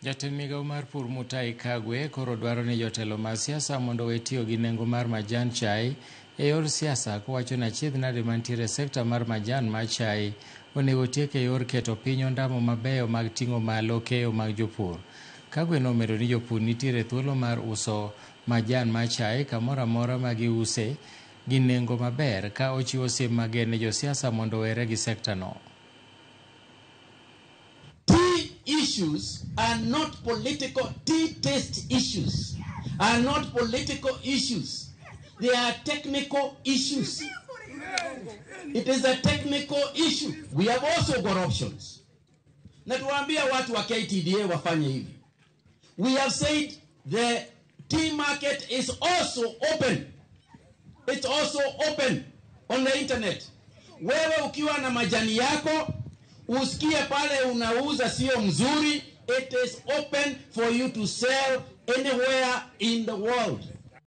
Jatend migao mar pur Mutahi Kagwe koro dwaro ni jotelo mag siasa mondo owe tiyo gi nengo mar majan chai e yor siasa, kowacho ni achiedh nade mantiere e sekta mar majan mar chai onego tiek e yor keto piny ondamo mabeyo mag ting'o malo keyo mag jopur. Kagwe nomedo ni jopur nitiere thuolo mar uso majan mar chai kamoro amora ma giuse gi nengo maber, ka ochiwo siem mager ne josiasa mondo owere gi sekta no. Tea issues are not political, tea taste issues are not political issues. They are technical issues. It is a technical issue. We have also got options. Na tuwaambia watu wa KTDA wafanye hivi. We have said the tea market is also open. It's also open on the internet. Wewe ukiwa na majani yako usikie pale unauza sio mzuri, it is open for you to sell anywhere in the world.